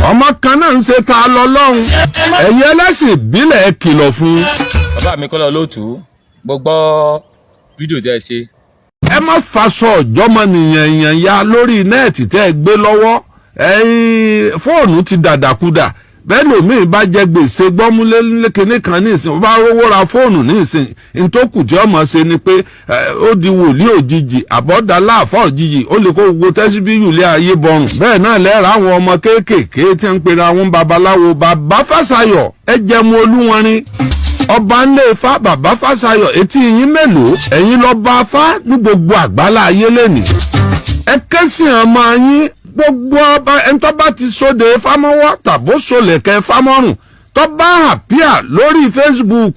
Ọmọ kan náà ń ṣe ta lọ lọ́hùn. Ẹ̀yin ẹlẹ́sìn ìbílẹ̀, ẹ kìlọ̀ fún un. Bàbá mi Kọ́lá Olóòtú, mo gbọ́ fídíò tẹ́ ẹ ṣe. Ẹ má faṣọ ọ̀jọ́mọnìyàn èèyàn ya lórí net tẹ́ ẹ gbé lọ́wọ́. Ẹ̀yin fóònù ti dàdàkudà bẹ́ẹ̀. Lómi bá jẹ gbèsè gbọ́múlé kinní kan ní ìsìn, bá rówó ra fóònù ní ìsìn, ntòkù tí ọmọ ṣe ni pé ó di wòlíì òjijì, àbọ̀dá láàfọ̀ òjijì, ó lè kó gbogbo tẹ́síbíyù lé ayé bọrùn. Bẹ́ẹ̀ náà lẹ́ẹ̀rọ àwọn ọmọ kéékèèké tí ń pera àwọn babaláwo. Bàbá Fásayọ̀, ẹ jẹun olúwọrin ọba ńlẹ̀ Ifá. Bàbá Fásayọ̀, etí yín mélòó? Ẹ̀yin lọ bá afá ní gbogbo àgbálá ayé lẹ́nìí. Ẹ ké sí ọmọ yín gbogbo. Ọba ẹni tó bá ti sóde fámọ́wọ́ tàbó solẹ̀kẹ́ fámọ́rùn, tó bá appear lórí Facebook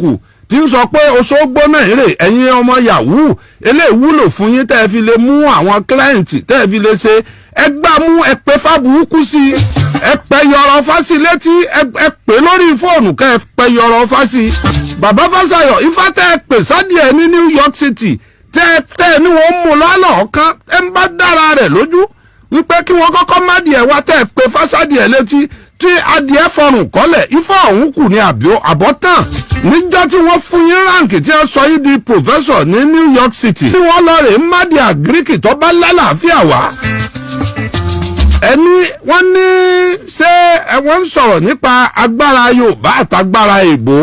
tí ń sọ pé oṣó gbóná èrè, ẹ̀yin ọmọ yahoo, eléyìí wúlò fún yín tẹ́ ẹ fi lè mú àwọn client, tẹ́ ẹ fi lè ṣe. Ẹ gbá mú, ẹ pé fábùkù sí, ẹ pẹ́ yọrọ fásí létí, ẹ pè lórí fóònù kẹ́ ẹ pẹ́ yọrọ fásí. Bàbá Fásayọ̀, ifá tẹ́ ẹ pè sádìẹ ní New York City, tẹ́ ẹ ní wọ́n mú lọ́lọ́ọ̀kan, ẹ ń bá dára rẹ̀ lójú wípé kí wọ́n kọ́kọ́ má díẹ̀ wá, tẹ́ ẹ pé fásádìẹ létí tí adìẹ fọrùn kọ́lẹ̀, ifá ọ̀hún kù ní àbọ̀tàn níjọ́ tí wọ́n fún yín rank, tí wọ́n sọ yín di professor ní New York City, tí wọ́n lọ rè má di agric tó bá lálàáfíà wá. Ẹni wọ́n ní ṣé ẹ wọ́n ń sọ̀rọ̀ nípa agbára Yorùbá àtagbára èbó,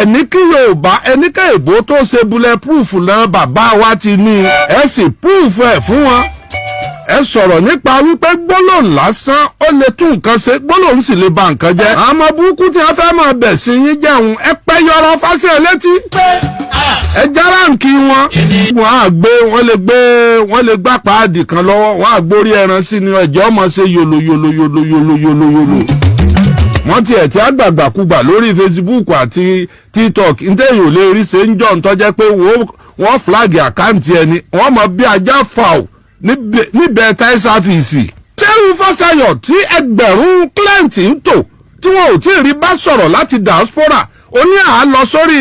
ẹni kí Yorùbá, ẹni kí èbó tó ṣe bulletproof náà, bàbá wa ti ní ẹ sì proof ẹ̀ fún wọn. Ẹ sọ̀rọ̀ nípa wípé gbólóhùn lásán, ó lè tún nǹkan ṣe, gbólóhùn sì lè ba nǹkan jẹ́. Àwọn ọmọ burúkú tí wọ́n fẹ́ máa bẹ̀ sí yín jẹun, ẹ pẹ́ yọrọ fásẹ̀ létí, ẹ járáǹkì wọn. Wọ́n á gbé, wọ́n lè gbé, wọ́n lè gbá páàdì kan lọ́wọ́, wọ́n á gbórí ẹran sí ni, ẹ̀jẹ̀ ọmọ ṣe yòlò yòlò yòlò yòlò yòlò yòlò. Wọ́n tiẹ̀ tí àgbàgbàkúgbà lórí Facebook àti TikTok ntẹ̀yìn ò lè rí ṣe ń jọ ntọ́jẹ́ pé wọ́n flag account ẹni, wọ́n mọ̀ bí ajá fàù níbẹ̀ táì sáfìsì. Sẹ́rù Fásayọ̀ tí ẹgbẹ̀rún client ń tò tí wọn ò tí ì rí bá sọ̀rọ̀ láti diaspora, ó ní à á lọ sórí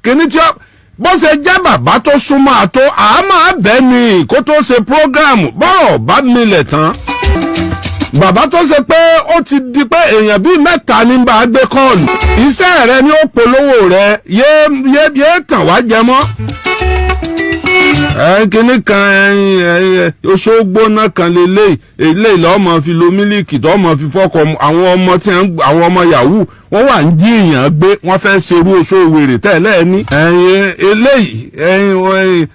kìíní tí ó bó ṣe jẹ́ bàbá tó súnmọ́ àtó àmọ́ bẹ́ẹ̀ ni kó tó ṣe program bọ́rọ̀ bá milẹ̀ tán. Bàbá tó ṣe pé ó ti di pé èèyàn bíi mẹ́ta ní bá a gbé call, iṣẹ́ rẹ ni ó polówó rẹ, yé yé yé tàn wá jẹ mọ́ ẹ. Kínní kan ẹ, oṣó gbóná kan lélẹ́yìí, eléyìí lọ́ọ́ mọ̀ fi lo mílíkì tó mọ̀ fi fọ́kọ. Àwọn ọmọ tí àwọn ọmọ yahoo, wọ́n wà ń jí èèyàn gbé, wọ́n fẹ́ ṣerú oṣó wèrè tẹ́lẹ̀ ní. Ẹ̀yin eléyìí, ẹ̀yin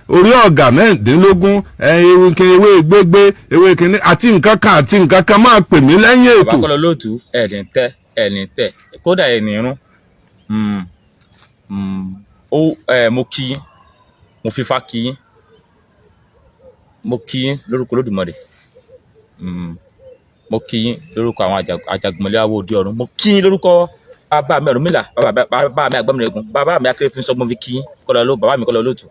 orí ọ̀gá 16, ẹ̀yin ewé gbégbé, ewé kínní àti nǹkan kan àti nǹkan kan, máa pè mí lẹ́yìn Bàbá ètò. Kọ́lá Olóòtú, ẹ̀ ní tẹ́, ẹ̀ ní tẹ́, kódà ẹ̀ ní irun. Ó ẹ̀, mo kí yín, mo fífa kí yín, mo kí yín lórúkọ Olódùmarè. Mo kí yín lórúkọ àwọn Àjàgùnmọ̀lẹ́ awo òde ọ̀run. Mo kí yín lórúkọ bàbá mi Ọ̀rúnmìlà, bàbá mi Àgbọnnìrègún, bàbá mi Akérèfín sọgbọ́n fi kí yín. Kọ́lá ló bàbá mi Kọ́lá Olóòtú,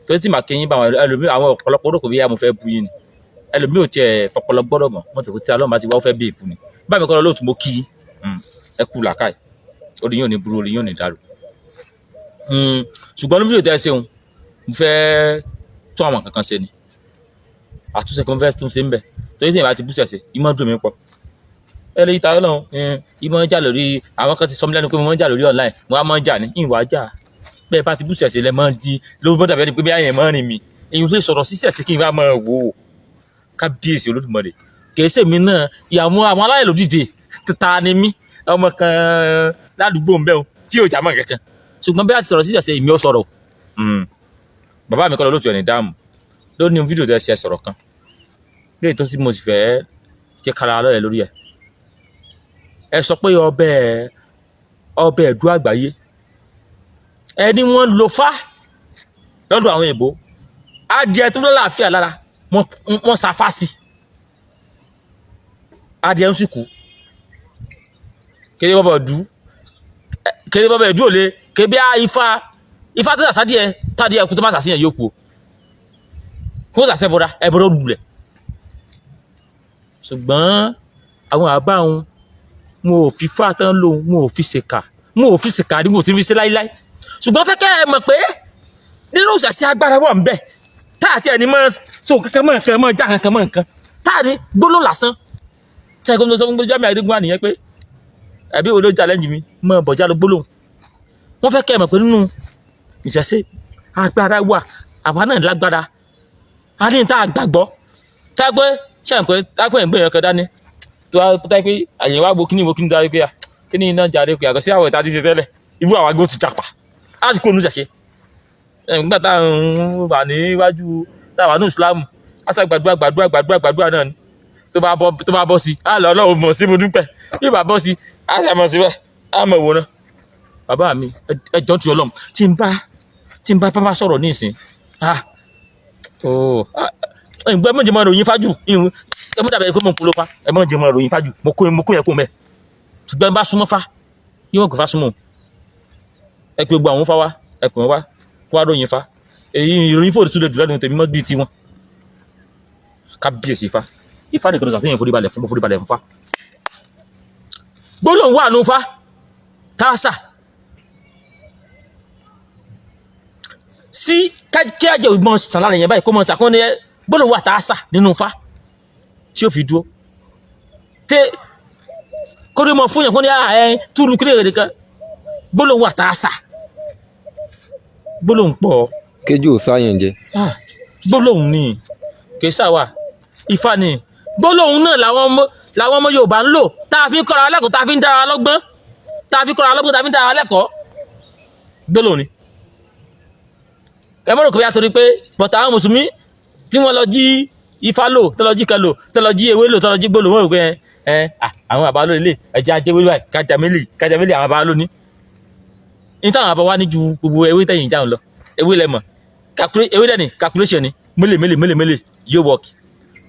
torí tí màá kí yín bá àwọn ẹlòmíì, àwọn ọ̀pọ̀lọpọ̀ orúkọ bí yá mo fẹ́ bu yín ni. Ẹlòmíì ò tiẹ̀ fọpọlọ gbọ́dọ̀ mọ̀ mọ́tò tí alọ́ máa ti wá, ó fẹ́ bí èkú ni. Bàbá mi Kọ́lá Olóòtú, mo kí yín. Ẹ kú làákàyè, orí yín ò ní burú, orí yín ò ní dàrú. Ṣùgbọ́n ní fídíò tẹ́ ẹ ṣeun, mo fẹ́ tún àwọn kankan ṣe ni, àtúnṣe kan fẹ́ tún ṣe ń bẹ̀, torí tí ìbá ti bú ṣẹ̀ṣẹ̀ ìmọ̀ dùn mí pọ̀. Ẹ lè ta ọlọ́run ìmọ̀ ń jà lórí àwọn kan ti sọ mí lẹ́nu pé mo máa ń jà lórí online, mo wá máa ń jà ní ìwà jà. Bẹ́ẹ̀ bá ti bú ṣẹ̀ṣẹ̀ lẹ máa ń di ló bọ́ dàbí ẹni pé bí àyẹ̀ máa ń rìn mí, èyí lè sọ̀rọ̀ sí ṣẹ̀ṣẹ̀ kí n bá máa wò ó. Kábíyèsí Olódùmarè, kìí ṣèmi náà, ìyàwó àwọn aláìlú dìde ta ni mí, ọmọ kan ládùúgbò ń bẹ́ o tí ò já mọ́ kankan. Ṣùgbọ́n bí a ti sọ̀rọ̀ sí ṣẹ̀ṣẹ̀, èmi ò sọ̀rọ̀. Bàbá mi Kọ́lá Olóòtú, ẹ̀ ní dáàmú lónìí. Fídíò tẹ́ ṣe, sọ̀rọ̀ kan léyìí tó sì mo sì fẹ́ jẹ́ kára lọ́yẹ̀ lórí ẹ̀. Ẹ sọ pé ọbẹ̀ ẹ̀dú àgbáyé, ẹni wọ́n lo fá lọ́dọ̀ àwọn èèbó, adìẹ tó lálàáfíà lára wọ́n safá sí, adìẹ ń sì kú. Kéde bọ́bọ̀ dú, kéde bọ́bọ̀ ẹ̀dú òle kébí ifá, ifá tó sàsádìẹ tádìẹ kú, tó má sàsíyàn yóò kú o, kó sàsẹ́ bọ́ra ẹ̀bọ̀rọ̀ lulẹ̀. Ṣùgbọ́n àwọn àbá wọn, wọn ò fi fá tán lóhun, wọn ò fi ṣèkà, wọn ò fi ṣèkà rí, wọn ò sì fi ṣe láíláí. Ṣùgbọ́n fẹ́ kẹ́ ẹ mọ̀ pé nínú ìṣàṣì agbára wà ń bẹ̀ tá àti ẹni máa so kankan mọ́ nǹkan, mọ́ já kankan mọ́ nǹkan, tá à ní gbólóhùn lásán tí a gbọ́dọ̀ sọ fún Jamiu Adégúnwà nìyẹn pé Àbí wo ló challenge mi? Mọ bọ̀já ló gbólóhùn. Wọ́n fẹ́ kẹ́ ẹ mọ̀ pé nínú ìṣẹ̀ṣe agbára wà, àwa náà lágbára. A ní tá a gbàgbọ́. Tá a gbé ṣe ń pé tá a pé ń gbé yẹn kan dání. Tó a tá a pé àyè wa wo kíní wo kíní dáa pé à kíní iná jáde pé yàtọ̀ sí àwọn ìta tí ṣe tẹ́lẹ̀. Ibú àwa gbó ti jàpá. A ti kó nu ìṣẹ̀ṣe. Nígbà tá à ń wà níwájú tá a wà ní Ìsìlámù, a sá gbàdúrà gbàdúrà gbàdúrà gbàdúrà náà ni. Tó bá bọ́ sí, á lọ Ọlọ́run mọ̀ sí mo dúpẹ́. Bí bá bọ́ sí, á sì mọ̀ síbẹ̀, á mọ̀ wò náà. Bàbá mi, ẹ jọ̀ọ́ ti Ọlọ́run, tí n bá bá sọ̀rọ̀ ní ìsìn, ah, oh, ah, ǹgbẹ́ mọ̀ jẹ́ mọ́ ròyìn fájù, ìhun, ẹ mọ̀ dàbẹ̀ pé mo ń polówó fa, ẹ mọ̀ jẹ́ mọ́ ròyìn fájù, mo kó yẹ kó mẹ́. Ṣùgbọ́n ẹ bá súnmọ́ fá, yíwọ̀n kò fá súnmọ́. Ẹ pé gbogbo àwọn fá wá, ẹ pè wọ́n wá, kó wá ròyìn fa. Èyí ìròyìn fòrò tún lè dùn lẹ́nu tèmi mọ́ bíi tiwọn. Kábíyèsí ifá. Ifá nìkan ló ṣàfihàn foríbalẹ̀ fún foríbalẹ̀ fún fa. Gbólóhùn wà nù fa, tààsà. Sí kí ajẹ́ ìgbọ́n sàn lára yẹn báyìí kó mọ̀ sàkóní ẹ gbólóhùn wà tààsà nínú fa tí ó fi dúró. Tẹ kórè mọ̀ fún yẹn kó ní ẹ túlù kílè rẹ̀ nìkan gbólóhùn wà tààsà. Gbólóhùn pọ̀. Kéjù ò sáyẹn jẹ. Ah, gbólóhùn ni kìí wà ifá ni gbólóhùn náà làwọn ọmọ Yorùbá ń lò tá a fi ń kọ́ra lẹ́kọ̀ọ́, tá a fi ń dára lọ́gbọ́n, tá a fi kọ́ra lọ́gbọ́n, tá a fi ń dára lẹ́kọ̀ọ́. Gbólóhùn ni. Ẹ mọ̀ rò pé a torí pé bọ̀tà àwọn mùsùlùmí tí wọ́n lọ jí ifá lò, tó lọ jí kan lò, tó lọ jí ewé lò, tó lọ jí gbólóhùn, wọ́n rò pé ẹ àwọn àbá lórí ilé ẹja ajé wíwá kájà mélì àwọn àbá lóní. Ní táwọn àbá wa ní ju gbogbo ewé tẹ̀yìn jáun lọ, ewé lẹ mọ̀. Ewé dẹ̀ ni calculation ni mélè mélè mélè mélè yóò work.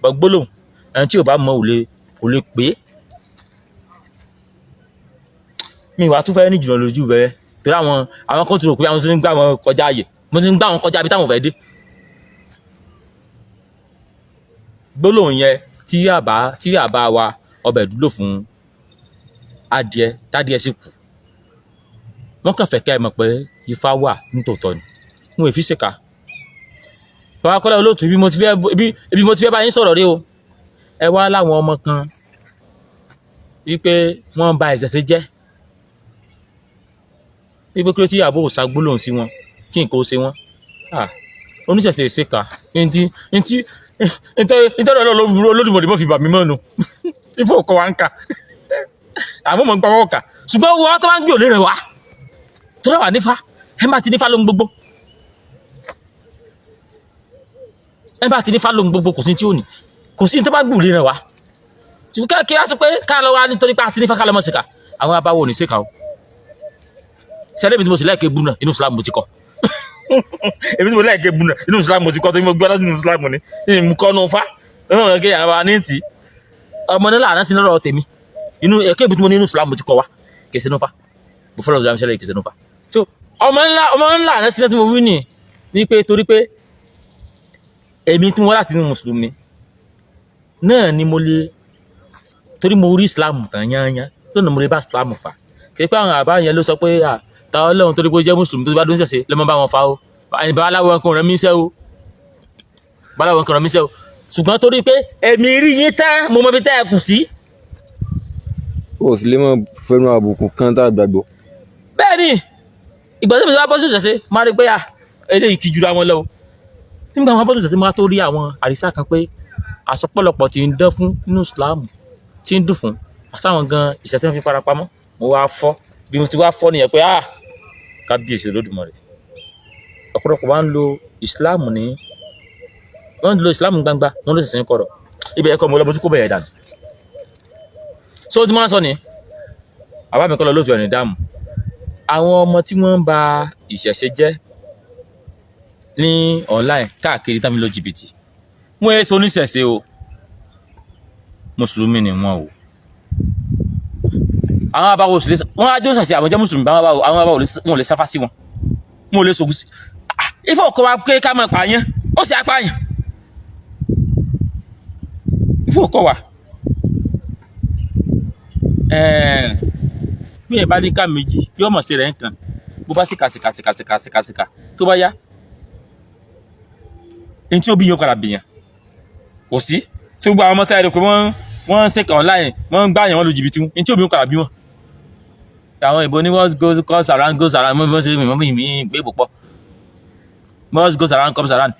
Bọ̀ gbólóhùn ẹni tí ò bá mọ̀ ò lè pé. Mi wàá tún fẹ́ ní jùlọ lójú bẹ́ẹ̀ torí àwọn kan ti rò pé àwọn ti ń gbà wọn kọjá ààyè, mo ti ń gbà wọn kọjá ibi táwọn fẹ́ dé. Gbólóhùn yẹn tí àbá wa ọbẹ̀ dúró fún adìẹ tádìẹ sì kù. Wọ́n kàn fẹ́ kẹ́ ẹ mọ̀ pé ifá wà nítòótọ́ ni. N ò fi ṣèkà. Bàbá Kọ́lá Olóòtú, ibi mo ti fẹ́ bá yín sọ̀rọ̀ rí o. Ẹ wá láwọn ọmọ kan wípé wọ́n ń ba ìṣẹ̀ṣe jẹ́. Wípé kí ló tí àbò òòṣà gbólóhùn sí wọn kí nǹkan ó ṣe wọ́n. Ah, oníṣẹ̀ṣe ìṣèkà. Ntí nítorí Ọlọ́run Olódùmarè mọ̀ fi bà mí mọ́ nu. Ifo kọ́ wa ń kà. Àmọ́ mọ̀ ń pa wọ́n kà. Ṣùgbọ́n wọ́n tó bá ń gbé òlé rẹ̀ wá. Tó dáwà nífá, ẹ má ti nífá lóhun gbogbo. Ẹ bá ti nífá lóhun gbogbo kò sí tí ò ní. Kò sí ní tó bá gbé òlé rẹ̀ wá. Ṣùgbọ́n kí á sọ pé ká lọ wá nítorí pé a ti nífá ká lọ mọ̀ síkà. Àwọn abáwo ò ní síkà o. Sẹ́lẹ̀ mi tí mo sì láìké bú náà, inú Islam mo ti kọ́. Èmi tí mo láìké bú náà, inú Islam mo ti kọ́ torí mo gbé láti inú Islam ni. Ìmú kọ́ nu fa. Ìmú kọ́ àwọn ní tì. Ọmọ náà làánà sí lọ́rọ̀ tèmi. Inú ẹ̀kẹ́ ibi tí mo ní inú Islam mo ti kọ́ wa. Kì í ṣe inú fa. Mo fọlọ́ ọ̀sán ṣẹlẹ̀ kì í ṣe inú fa. So ọmọ ńlá àná sí tí mo wí nì ní pé torí pé èmi tí mo wá láti inú Mùsùlùmí náà ni mo lè torí mo rí Islam tán yányán tó nà mo lè bá Islam fà. Kì í pé àwọn àbá yẹn ló sọ pé à ta Ọlọ́run torí pé ó jẹ́ Mùsùlùmí tó bá dún ṣẹ̀ṣẹ̀ ló máa bá wọn fa o. Àyìnbá aláwọ̀ kan rán mi iṣẹ́ o. Babaláwo kan rán mi iṣẹ́ o. Ṣùgbọ́n torí pé èmi rí yín tán, mo mọ ibi tẹ́ ẹ kù sí. O sì lè mọ fẹnu àbùkù kan tá a gbàgbọ́. Bẹ́ẹ̀ ni, ìgbà tí mo ti wá bọ́ sí ìṣẹ̀ṣe, máa rí pé à eléyìí kì í jura wọn lọ o. Nígbà wọn bọ́ sí ìṣẹ̀ṣe, máa tó rí àwọn àrísà kan pé àsọpọ̀lọpọ̀ tí ń dán fún nínú Islam tí ń dùn fún àtàwọn gan ìṣẹ̀ṣe fi fara pamọ́. Mo wá fọ́ bí mo ti wá fọ́ nìyẹn pé à kábíyèsí Olódùmarè. Ọ̀pọ̀lọpọ̀ wa ń lo Islam ní wọ́n ń lo Islam gbangba, wọ́n ló ṣẹ̀ṣẹ̀ ń kọ̀rọ̀. Ibẹ̀ ẹ̀kọ́ mo lọ bó tún kó bẹ̀rẹ̀ dànù. So tí wọ́n sọ ni àbá mi kọ́ lọ lóòtú ẹ̀ ní dáàmú. Àwọn ọmọ tí wọ́n ń ba ìṣẹ̀ṣe jẹ́ ní online káàkiri tán fi lo jìbìtì. Wọ́n yé so oníṣẹ̀ṣe o. Mùsùlùmí ni wọ́n o. Àwọn abáwo sì lè wọ́n á jó ṣẹ̀ṣe àwọn jẹ́ mùsùlùmí, àwọn abáwo wọn ò lè sáfá sí wọn. Wọn ò lè sògùn sí. Ifá ò kọ́ wa pé ká máa pààyàn, ó sì á pààyàn. Ifá ò kọ́ wa. Bí ẹ bá ní ká méjì, yóò mọ̀ sí rẹ̀ nǹkan. Bó bá sì kà sí kà sí kà sí kà sí kà sí kà, tó bá yá, ní tí ó bí yóò padà bìyàn. Kò sí. Tí gbogbo àwọn ọmọ táyà rẹ̀ pé wọ́n ń ṣèkà online, wọ́n ń gbàyàn, wọ́n lu jìbìtì wọn, ní tí ó bí yóò padà bí wọn. Àwọn ìbò ní what goes comes around goes around. Mo ṣe mi mi gbé ìbò pọ̀. What goes around comes around.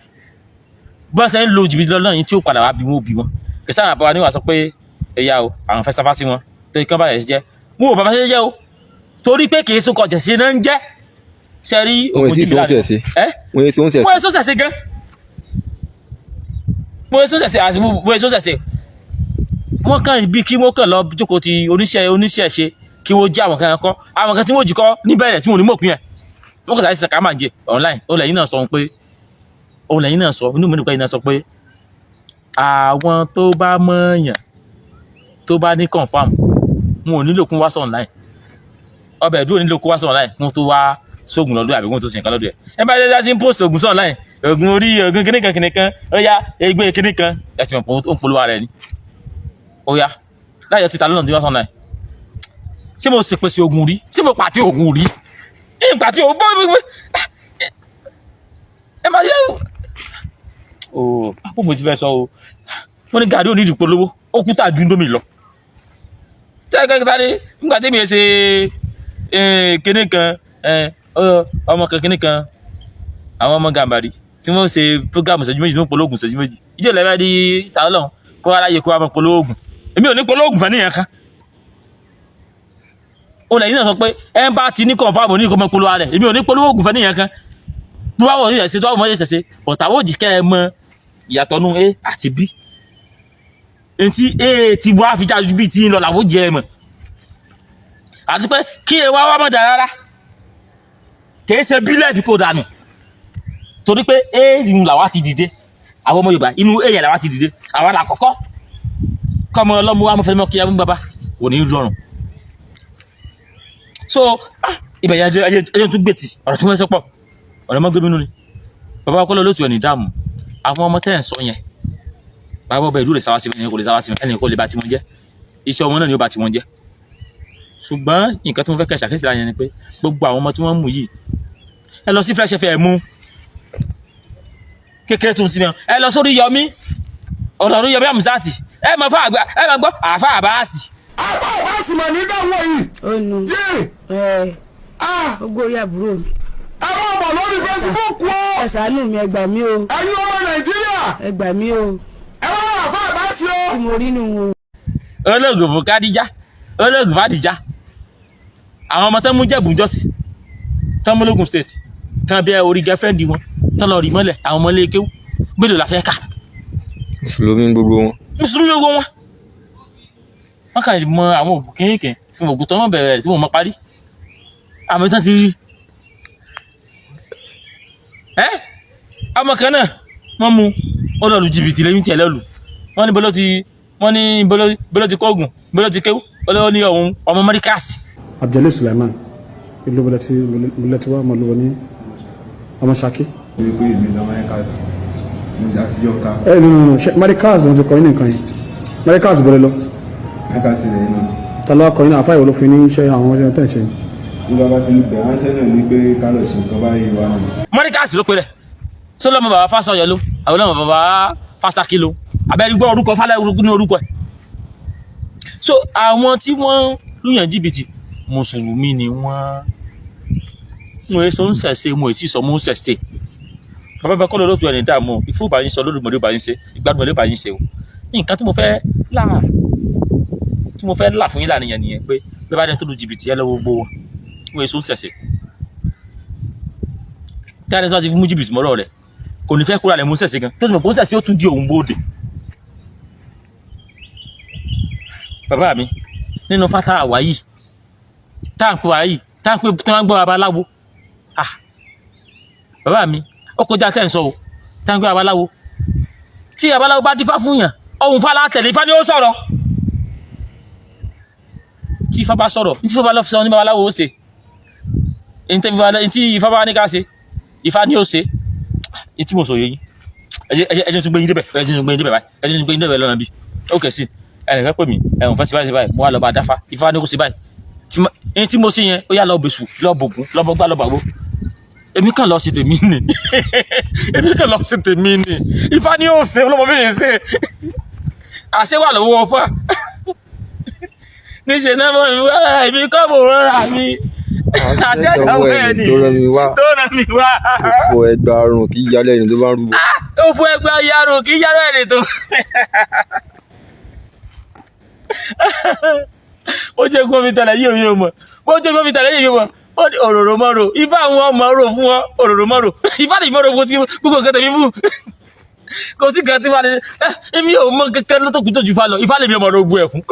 Bọ́n ṣe ń lo jìbìtì lọ́nà yìí tí ó padà wá bí wọn ó bí wọn kìsàn àbáwá ni wàá sọ pé ẹ̀yà o, àwọn fẹ́ sáfá sí wọn torí kán bàjẹ́ jẹ́. Wọn ò bàbá ṣe jẹ́ o, torí pé kìí sọkọ̀ jẹ̀sí náà ń jẹ́ sẹ́rí. Wọn èsì jìbìtì sọ ń ṣẹ̀ṣẹ̀. Ẹ́ Wọn èsì ń ṣẹ̀ṣẹ̀. Wọ́n èso ṣẹ̀ṣẹ̀ gan, wọ́n èso ṣẹ̀ṣẹ̀ àti wọ́n èso ṣẹ̀ṣẹ̀. Wọ́n kàn bí kí wọ́n kàn lọ jókòó ti oníṣẹ́ oníṣẹ́ ṣe, kí wọ́n jí àwọn kan kọ́, àwọn kan tí wọ́n jí kọ́ níbẹ̀rẹ̀ tí wọ́n ní mọ̀pin ẹ̀. Wọ́n kàn sáré ṣe kàmá jẹ online. Òun lẹ́yìn náà sọ pé, òun lẹ́yìn náà sọ inú mi nípa yìí náà sọ pé àwọn tó bá mọ̀ọ́yàn tó bá ní confirm, wọn ò nílò kún wá sọ online. Ọbẹ̀ ìdúró nílò kó wá sọ online kún tó wá sóògùn lọ́dọ̀ àbí kún tó sì nǹkan lọ́dọ̀ ẹ̀. Ẹ bá dé sí post ògùn sọ online, ògùn orí, ògùn kìnìkan kìnìkan, ó yá ẹgbẹ́ kìnìkan, ẹ ti mọ̀ pé ó ń polówó ara ẹ̀ ni. Ó yá láyọ̀ títa lọ́nà tí wọ́n sọ online. Ṣé mo ṣe pèsè ògùn rí? Ṣé mo pàtẹ ògùn rí? Ìpàtẹ ògùn bọ́ ẹ máa ṣe ooo. Àpò mo ti fẹ́ sọ o, wọ́n ní gàrí onídìí polówó, ó kú tà ju indomie lọ. Tẹ́lẹ̀ ní nígbà tí mi ṣe kinní kan, ọmọ kan kinní kan, àwọn ọmọ Gàmbàrí tí wọ́n ṣe program ìṣẹ́jú 2 tí wọ́n polówó ògùn ìṣẹ́jú 2 ìjọ lẹ́fẹ̀ẹ́ di ta Ọlọ́run kó aráyè kó wa máa polówó ògùn. Èmi ò ní polówó ògùn fẹ́ níyẹn kan. Ó lẹ́yìn náà sọ pé ẹ ń bá ti ní confirm ní kó mọ polówó rẹ̀. Èmi ò ní polówó ògùn fẹ́ níyẹn kan. Tó bá wọ̀ ní ìṣẹ̀ṣe, tó bá wọ̀ ní ìṣẹ̀ṣe, bọ̀tà ó jì kẹ́ ẹ mọ ìyàtọ̀ nú A àti B. Ntí A ti wá fi jáde bí ti ń lọ làwọn jẹ ẹ mọ̀, àti pé kí ẹ wá wá mọ̀ dà rárá, kì í ṣe bílẹ̀ fi kò dànù, torí pé A ìhun làwa ti dìde. Àwọn ọmọ Yorùbá, inú A yẹn làwa ti dìde. Àwa là kọ́kọ́ kọ́mọ ọlọ́mú wa mọ̀ fẹ́ mọ́ kí ẹ mú bàbá kò ní rọrùn. So ibẹ̀ yẹn ẹjẹ tún gbètì ọ̀rọ̀ tí wọ́n sọ pọ̀, ọ̀rọ̀ mọ́ gbẹ́mínú ni bàbá ọkọ lóòtú ẹ̀ ní dààmú. Àwọn ọmọ tẹ́ ẹ̀ ń sọ yẹn, bàbá ọba ìlú rẹ̀ sáwá sí ẹnì kò lè sáwá sí ẹnì kò lè bá tiwọn jẹ́. Iṣẹ́ ọmọ náà ni ó bá tiwọn jẹ́. Ṣùgbọ́n nǹkan tí mo fẹ́ kẹ́ ṣàkíyèsí láyẹn ni pé gbogbo àwọn ọmọ tí wọ́n mú yìí, ẹ lọ sí Fresh FM mú kékeré tún sí mi, ẹ lọ sórí Yọmí ọ̀nà Yọmí Àmúsáàtì, ẹ mọ fún àgbà, ẹ mọ gbọ́ àfa àbáàsì. Àbá àbáàsì mà ní dáwọ́ yìí. Ó nu. Yé. Ẹ ah ó gbórí àbúrò mi. Ẹ máa bọ̀ lórí Facebook o. Ẹ ṣàánú mi, ẹ gbà mí o. Ẹ̀yin ọmọ Nàìjíríà. Ẹ gbà mí o. Ẹ wá wà àbá àbáàsì o. Tí mo rí nù o. Olóògùn fún Kádíjà, olóògùn fàdíjà. Àwọn ọmọ tán mú Jẹ̀bú jọ́sí, tán mú lógùn State, tán bẹ́ orí girlfriend wọn, tán lọ rí mọ́lẹ̀, àwọn ọmọ ilé kéwú mélòó la fẹ́ kà? Mùsùlùmí gbogbo wọn. Mùsùlùmí gbogbo wọn. Wọn kàn mọ àwọn ògùn kéékèèké tí wọn ògùn tó wọn bẹ̀rẹ̀ tí wọn mọ parí àmọ́ tán ti rí ẹ. Ọmọ kan náà wọ́n mú ó lọ lu jìbìtì lẹ́yìn tiẹ̀ lọ́lù. Wọ́n ní bọ́lọ́ ti, wọ́n ní bọ́lọ́ ti kọ́gùn, bọ́lọ́ ti kéwú, bọ́lọ́ ní ọ̀hún ọmọ mọ́ríkàsì. Abdul Suleiman, ìlú bọlẹ tí wà, ọmọ olúwo ní ọmọ Ṣakí. Pé pé èmi lọ Markaz mo ti àtijọ́ ká. Ẹ nínú nínú Markaz wọn ti kọ yín nìkan yìí? Markaz bọlẹ lọ? Markaz ilẹ̀ yìí náà. Ta ló wá kọ yín náà? Àfáà ìwọ ló fún yín ní iṣẹ́ àwọn ọmọ tẹ̀ ń ṣe? Nígbà bá ti ń bẹ̀ ránṣẹ́ náà ní pé ká lọ ṣe nǹkan báyìí wá náà. Mọ́ríkàsì ló pe rẹ̀ sọlọ́mọ bàbá Fásọyọ ló àwọn ọlọ́mọ bàbá Fásakí ló abẹ́rẹ́ gbọ́ orúkọ fálẹ́ ní orúkọ ẹ̀. So àwọn tí wọ́n lùyàn jìbìtì, mùsùlùmí ni wọ́n. Wọ́n èso ń ṣẹ̀ṣẹ̀, wọn èsì sọ mú ń ṣẹ̀ṣẹ̀. Bàbá bá kọ́ lóòtú ẹ̀ ní dààmú ìfún bá yín sọ lódùmọ̀dé bá yín ṣe ìgbádùn bá yín ṣe o. Nǹkan tí mo fẹ́ là, tí mo fẹ́ là fún yín láàrin yẹn nìyẹn, pé bí bá dé tó lu jìbìtì ẹ lọ́wọ́ gbogbo wọn, wọ́n èso ń ṣẹ̀ṣẹ̀. Tí a ní sọ ti mú jìbìtì mọ́rọ̀ rẹ̀, kò ní fẹ́ kúrò àlẹ́ mú ṣẹ̀ṣẹ̀ gan tó ti mọ̀ pé ó ṣẹ̀ṣẹ̀, ó tún di òun bóde. Bàbá mi, nínú fátá àwa yìí tá à ń pè wá yìí, tá à ń pè tí wọ́n ń gbọ́ babaláwo, ah bàbá mi, ó kọjá tẹ́ ń sọ o. Tá à ń pè babaláwo, tí babaláwo bá dífá fún yàn, ohun fálá tẹ̀lé, ifá ni ó sọ̀rọ̀. Tí ifá bá sọ̀rọ̀, tí ifá bá lọ sọ ní babaláwo ó ṣe ntí ifá bá ní ká ṣe, ifá ni ó ṣe. Ntí mo sọ yẹ yín, ẹ jẹ́ tún gbé yín débẹ̀, ẹ jẹ́ tún gbé yín débẹ̀ báyìí, ẹ jẹ́ tún gbé yín débẹ̀ lọ́nà bí ó kẹ̀ sí. Ẹnìkan pè mí, ẹ̀hún fẹ́ sí báyìí sí báyìí, mo wá lọ bá dáfá, ifá ní kò sí báyìí. Tí mo ṣe yẹn, ó yá lọ bẹ̀sù, lọ bògún, lọ bọ́gbá, lọ bàgbó. Èmi kàn lọ sí tèmi ni, èmi kàn lọ sí tèmi ni. Ifá ni ó ṣe ọlọ́mọ bí ṣe àṣẹ wà lọ́wọ́ ọfà. Níṣẹ́ náà mọ̀ mi wá, èmi kọ́ mò ń rà mí. Àṣẹ àṣẹ ìdánwò ẹni ẹni tó rán mi wá. Tó rán mi wá. Òfò ẹgbà ọrùn kì í yálẹ̀ ẹni tó bá ń rúbọ. Ó fún ẹgbẹ́ ayárò kì í yárò ẹni tó. Ó jẹ́ kó mi tẹ̀lé yìí òun mọ̀. Ó jẹ́ kó mi tẹ̀lé yìí òun mọ̀. Ó ní òróró mọ́rò. Ifá àwọn ọmọ rò fún wọn. Òróró mọ́rò. Ifá lè mọ́rò fún ti gbogbo nǹkan tẹ̀mí fún. Kò sí kan tí wàá lè. Èmi ò mọ kankan ló tó kú tó ju fa lọ. Ifá lè mi ọmọ rò gbó ẹ̀ fún.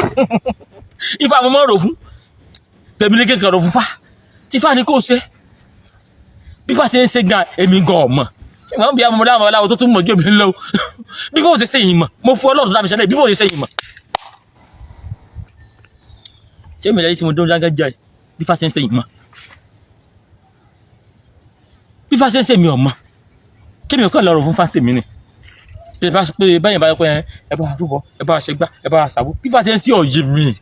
Ifá mo mọ́ rò fún. Tẹ̀mí ní kékeré rò fún fa. Tí fa ni kò ṣe. Bí fa ṣe ń ṣe gan, èmi gan ọmọ. Ìwọ̀n bí amọ̀dá àwọn aláwọ̀ tó tún mọ̀ ju èmi lọ. Bí fóun ṣe ṣe yìí mọ̀, mo fún Ọlọ́run tó dá mi ṣẹlẹ̀, bí fóun ṣe ṣe yìí mọ̀. Ṣé mi lẹ́yìn tí mo dún lágájá yìí? Bí fa ṣe ń ṣe yìí mọ̀. Bí fa ṣe ń ṣe mi ò mọ̀. Kémi ò kàn lọ́rọ̀ fún fáńtì mi ni. Bí bá pé báyìí bá yẹ pé ẹ bá rúbọ, ẹ bá ṣe gbá, ẹ bá ṣàwó. Bí fa ṣe ń ṣe òye mi.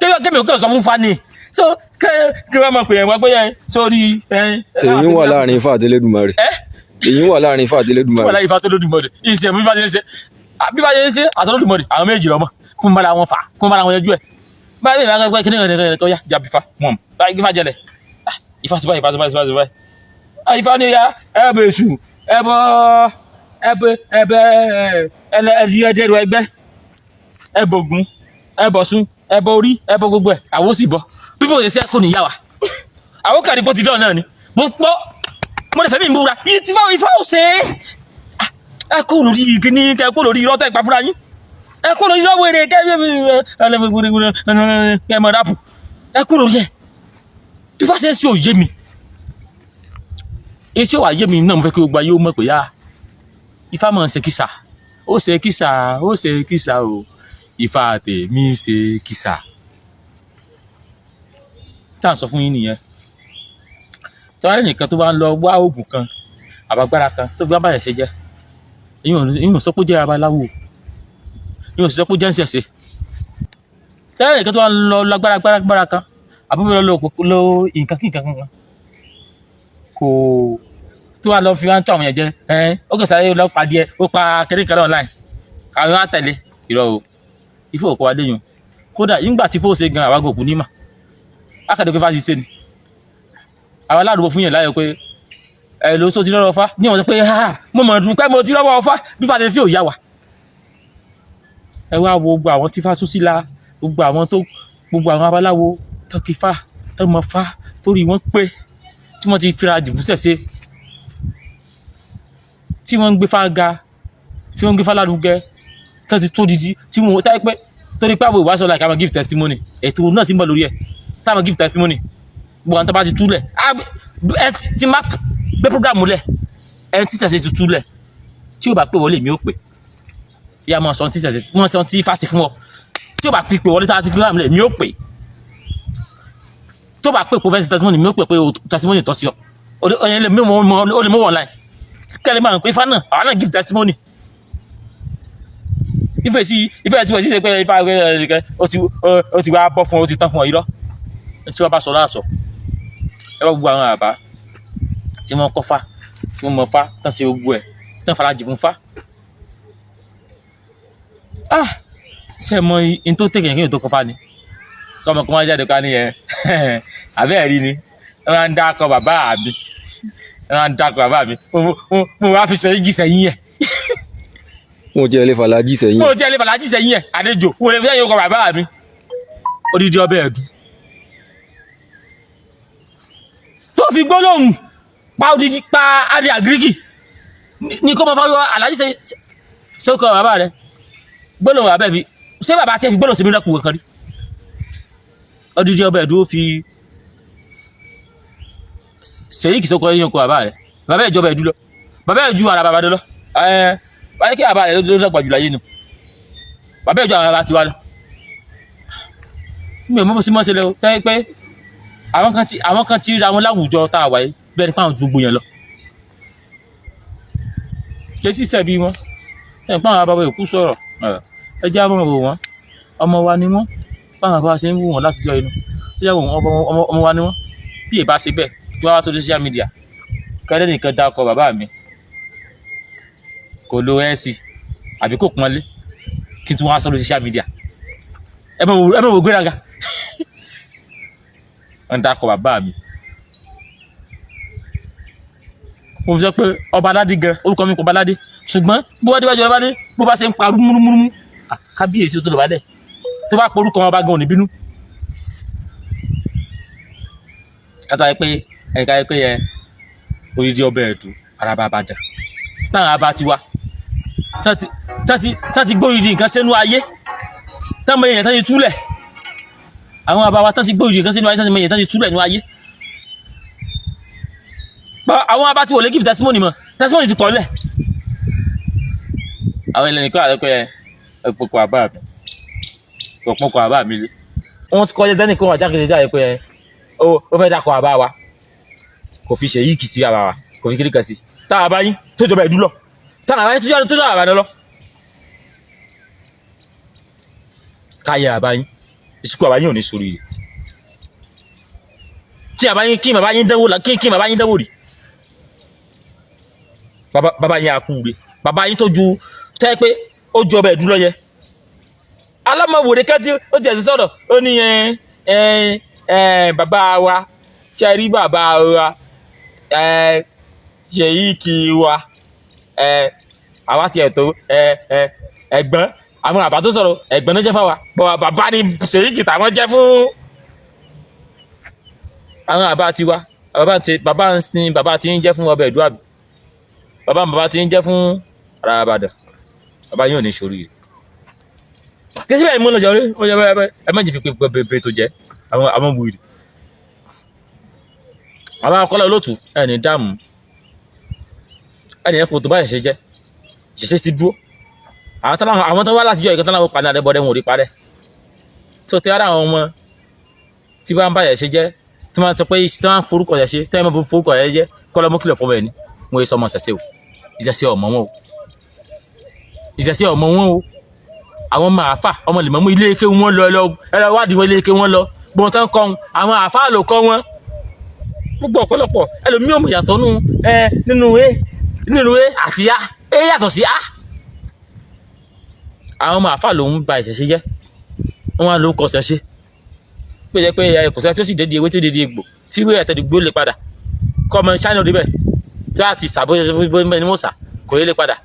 Kémi ò kàn sọ fún fa ni. So kí wọ́n máa pè é wá pé ẹ sórí ẹ. Èyí wà láàrin Ifá àti Elédùmarè. Ẹ́ Èyí wà láàrin Ifá àti Elédùmarè. Wọ́n láyé Ifá tó lódùmarè. Ìṣẹ̀ mi bá ṣe ń ṣe. Bí bá ṣe ń ṣe àtọ́lódùmarè, àwọn méjì lọ́mọ. Kún bára wọn fà, kún bára wọn yanjú ẹ̀. Báyìí bá gbẹ́ kíní kan tó yá, jàbí fa, mọ̀. Báyìí kí fa jẹlẹ̀. Ifá sí báyìí, Ifá sí báyìí, Ifá sí báyìí. Ifá ni ya, ẹ bẹ èṣù, ẹ bọ ẹ bẹ ẹ bẹ ẹ ẹdẹrù ẹgbẹ́, ẹ bọ Ògún, ẹ bọ Ọ̀ṣun, ẹ bọ orí, ẹ bọ gbogbo ẹ̀, àwọn sì bọ. Bí fòye sí ẹ kò ní yá wa. Àwọn kàrí bó ti dán náà ni. Mo pọ́, mo lè fẹ́ mi múra. Ifá Ifá ò ṣe é. Ẹ kó lórí kíní, kẹ kó lórí irọ́ tẹ́ pa fúnra yín. Ẹ kó lórí irọ́ wèrè kẹ ẹ mọ̀ rápù. Ẹ kó lórí ẹ. Bí fá ṣe ń ṣe òye mi. Iṣẹ́ wà yé mi náà mo fẹ́ kí gbogbo ayé ó mọ̀ pé yá. Ifá máa ń ṣe kísà. Ó ṣe kísà, ó ṣe kísà o. Ifá tèmi ṣe kísà. Tá à ń sọ fún yín nìyẹn. Tọ́lá nìkan tó bá ń lọ wá oògùn kan, àbágbára kan tó fi wá bàjẹ́ ṣe jẹ́. Ìyẹn ò sọ pé ó jẹ́ babaláwo. Ìyẹn ò sọ pé ó jẹ́ ń ṣẹ̀ṣẹ̀. Tọ́lá nìkan tó bá ń lọ lágbára gbára gbára kan, àbúrò lọ lo nǹkan kí nǹkan kankan. Kò tó wá lọ fi wá ń tọ́ àwọn èèyàn jẹ. Ẹ ó kàn sáré lọ pàdé ẹ, ó pa kéré kan online. Àwọn á tẹ̀lé. Irọ́ o. Ifá ò kọ́ wa léyìn. Kódà nígbà tí fóòṣe gan àwa gòkú ní mà. Akàdé pé fásitì ṣe ni. Àwọn aládùúgbò fún yẹn láyọ̀ pé ẹ ló tó ti lọ́wọ́ fá ní wọ́n sọ pé ha mo mọ̀ dúpẹ́ mo ti lọ́wọ́ fá bí fá ṣe sí òyà wa. Ẹ wá wo gbogbo àwọn tí fá sún sí la, gbogbo àwọn tó gbogbo àwọn abaláwo tó kí fá tó mọ fá torí wọ́n pé tí wọ́n ti fira jù fún ṣẹ̀ṣẹ̀, tí wọ́n ń gbé fá ga, tí wọ́n ń gbé fá lárugẹ, tó ti tó didi tí wọ́n táyé pé torí pé àwọn ìwáṣọ like àwọn give testimony ètò náà ti ń bọ̀ lórí ẹ̀ táwọn give testimony gbogbo àwọn tó bá ti túlẹ̀ ẹ ti má gbé program lẹ̀, ẹ ti ṣẹ̀ṣẹ̀ ti túlẹ̀ tí o bá pè wọlé mi ò pè yá máa sọ tí ṣẹ̀ṣẹ̀ wọ́n sọ tí fásitì fún ọ tí o bá pè wọlé tá a ti program lẹ̀ mi ò pè tó bá pè professor testimony mi ò pè pé o testimony tọ́ sí ọ ọ̀yẹ́ lè mú wọn ó lè mú wọn láì kẹ́lẹ́ máa ń pè ifá náà àwọn náà give testimony ife sí ife tí wọ́n ti ṣe pé ifá ó ti wá bọ́ fún ọ ó ti tán fún ọ irọ́ tí wọ́n bá sọ láàsọ ẹ bá gbogbo àwọn àbá tí wọ́n kọ́ fa tí wọ́n mọ̀ fa tán ṣe gbogbo ẹ̀ tán farajì fún fa. Ah, ṣe mọ in tó tẹ̀kẹ̀ kéèyàn tó kọ́ fa ni kọ́mọ kó má jáde ká ní ẹ àbẹ́ ẹ̀rí ni ẹ máa ń dákọ̀ bàbá mi, ẹ máa ń dákọ̀ bàbá mi, mo wá fi sẹ́yìn igi sẹ́yìn ẹ̀. Wọn ò tiẹ̀ lè fàlájì sẹ́yìn. Mo tiẹ̀ lè fàlájì sẹ́yìn ẹ̀ àlejò mo lè fi sẹ́yìn ọkọ̀ bàbá mi odidi ọbẹ̀ ẹ̀dùn tó fi gbólóhùn pa odidi pa adé àgíríkì ní kó mọ fáwọn alájí ṣe ṣe kọ bàbá rẹ gbólóhùn bàbá ẹ fi ṣé bàbá tẹ fi gbólóhùn sí mi lọkùn kankan rí odidi ọbẹ̀ ẹ̀dùn ó fi ṣèyí kìí sọkọ yín kọ bàbá rẹ bàbá ẹ jọba ẹ̀dùn lọ bàbá ẹ ju ara bàbá rẹ lọ ẹ wáyé kí bàbá rẹ ló dàgbà jù láyé nu bàbá ẹ ju ara bàbá tiwa lọ mi ò mọ bó ṣe mọ́ ṣe lẹ o tẹ́ pé àwọn kan ti ra wọn láwùjọ tá a wáyé bẹ́ẹ̀ ni pàwọn ju gbogbo yẹn lọ kí sì sẹ́bi wọn ẹ̀ pàwọn bàbá òkú sọ̀rọ̀ ẹ jẹ́ àwọn ọmọ wọn ọmọ wa ni wọ́n báwọn bàbá ṣe ń wù wọ́n láti jọ inú ẹ jẹ́ àwọn ọmọ wa ni wọ́n bí èbá ṣe bẹ́ẹ̀ tí wọ́n wá sórí social media kẹ́lẹ́ nìkan dákọ̀ bàbá mi kò lo ẹ̀sì àbí kò pọ́nlé kí tí wọ́n wá sórí social media Ẹ mọ̀ wò, ẹ mọ̀ wò gbéraga. Wọ́n dákọ̀ bàbá mi. Mo fi sọ pé ọba aládé gan, orúkọ mi kò bá aládé, ṣùgbọ́n bó wá déwájú ọba aládé, bó bá ṣe ń pa rúmúrúmúrú, kábíyèsí tó lọ bá dẹ̀ tó bá porúkọ ọba gan ò ní bínú. Kátà yẹ pé ẹ̀ka yẹ pé yẹ odidi ọbẹ̀ ẹ̀dù ara bá bá dà láwọn abá tiwa tán ti gbóyìdì nǹkan sínú ayé, tán mọ èèyàn tán ti túlẹ̀. Àwọn abá wa tán ti gbóyìdì nǹkan sínú ayé, tán ti mọ èèyàn tán ti túlẹ̀ nínú ayé. Àwọn abá tí wò lè give testimony mọ́, testimony ti pọ̀ lẹ̀. Àwọn ilẹ̀ nìkan àti pé ẹ̀pọ̀kọ̀ àbá mi, ọ̀pọ̀kọ̀ àbá mi lé. Wọ́n ti kọjá dẹ́nìkan wà jáde jáde pé ó fẹ́ dákọ̀ àbá wa, kò fi ṣe yìí kì í sí àbá wa, kò fi kiri kan sí. Táwọn àbá yín tó jọba ìdú lọ, táwọn àbá yín tó jọba àbá lọ. Káyé àbá yín, ìsìnkú àbá yín ò ní sórí rẹ̀. Kí àbá yín, kí bàbá yín dánwò la, kí bàbá yín dánwò rí. Bàbá yín àkúre, bàbá yín tó ju tẹ́ pé ó ju ọbẹ̀ ìdú lọ yẹ. Alámọ̀wòrè kẹ́tí ó ti ẹ̀sìn sọ̀rọ̀, ó ní ẹ ẹ bàbá wa, ṣe rí bàbá wa, ẹ ṣèyíkì wa, ẹ àwa tiẹ̀ tó ẹ ẹ ẹ̀gbọ́n àwọn àbá tó sọ̀rọ̀, ẹ̀gbọ́n ló jẹ́ fáwa, bọ̀ bàbá ni ṣèyíkì tàwọn jẹ́ fún àwọn àbá tiwa. Bàbá ti bàbá ni bàbá ti ń jẹ́ fún ọbẹ̀ ìdúrà, bàbá ti ń jẹ́ fún ara Ìbàdàn. Bàbá yóò ní sórí rẹ̀. Kí síbẹ̀ mo lọ jọ rí, ó yẹ bẹ́ẹ̀ ẹ má jẹ́ fi pé pé tó jẹ́ àwọn wèrè. Bàbá Kọ́lá Olóòtú, ẹ ní dààmú, ẹnì yẹn kò tó báyìí ṣe jẹ́ ṣẹṣẹ ti dúró. Àwọn tó wá láti yọ ìkan tó láwọn padà rẹ bọ́dẹ̀ wọn ò rí parẹ́. Tó ti ara àwọn ọmọ tí bá ń báyìí ṣe jẹ́, tí wọ́n sọ pé tí wọ́n forúkọ ṣẹ̀ ṣe, tí wọ́n forúkọ ṣẹ̀ jẹ́ kọ́lọ́ mú kìlọ̀ fọmọ ẹ̀ ní wọ́n yé sọmọ ṣẹ̀ṣẹ̀ o, ìṣẹ̀ṣẹ̀ ọmọ wọn o, ìṣẹ̀ṣẹ̀ ọmọ wọn o. Àwọn ọmọ àáfà ọmọ lè mọ̀ mú ilé ike wọn lọ, ẹ lọ wádìí wọn ilé ike wọn lọ gbọ́n tán kọ́ wọn, àwọn àáfà ló kọ́ wọn. Gbogbo ọ̀pọ̀lọpọ̀ ẹlòmíì ò mọ̀ yàtọ̀ nù ẹ nínú e nínú e àti a, e yàtọ̀ sí a. Àwọn ọmọ àáfà ló ń ba ìṣẹ̀ṣe jẹ́, wọ́n á ló kọ ṣẹ̀ṣe pé jẹ́ pé ẹ kò sẹ́ tí ó sì dédé ewé tí ó dédé egbò tí ìwé ẹ̀tẹ̀dùgbò lè padà kọ́ ọmọ ṣáínà débẹ̀ tí a ti sà bó ṣe bó ní wọ́n sà kò yé lè padà.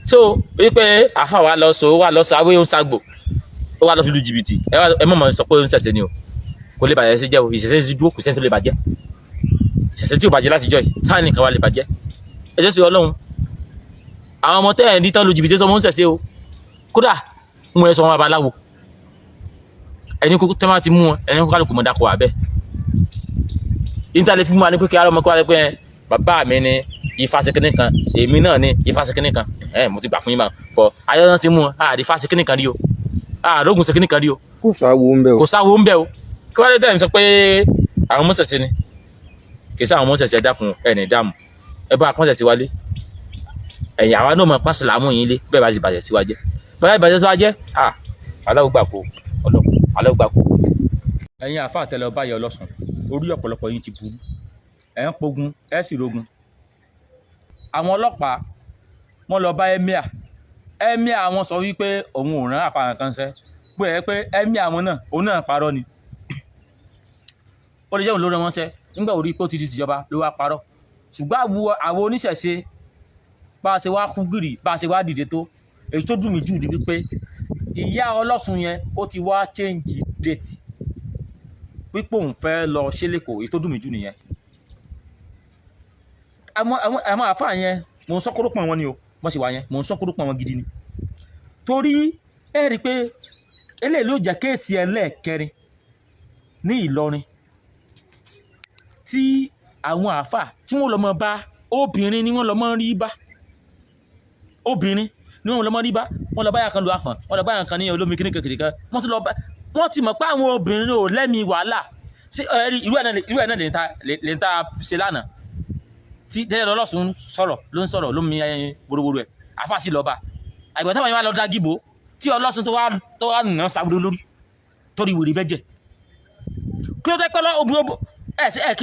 So wípé àáfà wa lọ so wa lọ sọ awé ó ń sagbò ó wá lọ fi lu jìbìtì, ẹ mọ̀ mọ̀ sọ pé ó ń ṣẹ̀ṣẹ̀ ni o, kò lè bàjẹ́ sí jẹ́ o. Ìṣẹ̀ṣẹ̀ ti dúró, kò sẹ́ni tó lè bàjẹ́. Ìṣẹ̀ṣẹ̀ tí ò bàjẹ́ láti jọ́ yìí sáà nìkan wà lè bàjẹ́. Ẹ jẹ́ sí Ọlọ́run, àwọn ọmọ tẹ́ ẹ̀ ní tán lu jìbìtì sọmọ ń ṣẹ̀ṣẹ̀ o, kódà ń wọ́n ẹ sọ wọn babaláwo ẹni kó tẹ́ máa ti mú wọn, ẹni kó kálukú mọ̀ dákọ̀ wà bẹ́ẹ̀. Níta lè fi mú wa ní pé kí ará ọmọ kó wá pé bàbá mi ni ifá ṣe kinní kan, èmi náà ni ifá ṣe kinní kan, ẹ mo ti gbà fún yín máa bọ ayé náà ti mú wọn, àdí ifá ṣe kinní kan rí o, àdógún ṣe kinní kan rí o, kò sáwo ń bẹ o, kò sáwo ń bẹ o. Kí wọ́n lè tẹ̀ ń sọ pé àwọn ọmọ ṣẹ̀ṣẹ̀ ni, kì í sá àwọn ọmọ ṣẹ̀ṣẹ̀, dákun ẹ̀ ní dààmú, ẹ bá pọ́n ṣẹ̀ṣẹ̀ wálé, ẹ̀yìn àwa náà mọ̀ pọ́n sàlámù yín lé bẹ́ẹ̀ bá ti bàjẹ́ sí wa jẹ́, bẹ́ẹ̀ bá bàjẹ́ sí wa jẹ́, à aláwọ̀ gbà kó ọlọ́ aláwọ̀ gbà kó. Ẹ̀yin àfa àtẹlẹ ọba yẹ ọlọ́sùn, orí ọ̀pọ̀lọpọ̀ yín ti burú, ẹ̀ ń pogun ẹ̀ sì rogun. Àwọn ọlọ́pàá wọ́n lọ bá emir, emir àwọn sọ wípé òun ò rán àfa kankan ṣẹ́, pé ẹ pé emir àwọn náà òun náà parọ́ ni, ó lè jẹ́ òun ló rán wọn ṣẹ́ nígbà orí pé ó ti di tìjọba ló wá parọ́. Ṣùgbọ́n àwọn oníṣẹ̀ṣe bá a ṣe wá kú gìrì, bá a ṣe wá dìde tó, èyí tó dùn mí jù ni wípé ìyá ọlọ́sùn yẹn ó ti wá change date wípé òun fẹ́ lọ ṣe lẹ́kọ̀ọ́, èyí tó dùn mí jù nìyẹn. Àwọn àáfàá yẹn mò ń sọ́kúrú pọ̀n wọn ni o, wọ́n ṣe wà yẹn mò ń sọ́kúrú pọ̀n wọn gidi ni, torí ẹ rí i pé eléyìí ló jẹ́ kéèsì ẹlẹ́ẹ̀kẹrin ní Ìlọrin tí àwọn àáfàá tí wọ́n lọ mọ bá obìnrin ni wọ́n lọ mọ rí bá, obìnrin ni wọ́n lọ mọ rí bá, wọ́n lọ báyà kan lu àfọ̀n, wọ́n lọ báyà kan ní olómi kíní kékeré kan, wọ́n ti lọ bá, wọ́n ti mọ̀ pé àwọn obìnrin ò lẹ́mìí wàhálà sí ẹ rí irú ẹ̀ náà lè ń ta ṣe lánàá tí jẹ́jẹ́ lọ́lọ́sùn sọ̀rọ̀ ló ń sọ̀rọ̀ ló ń mi ẹyin worowóró ẹ̀ àfa sí lọ́ba àgbẹ̀ táwọn yẹn wá lọ dá gíbo tí ọlọ́sùn tó wá nà sáwúrò lórí torí wèrè bẹ́jẹ̀ kí ló tẹ́ pẹ́ lọ obìnrin ẹ̀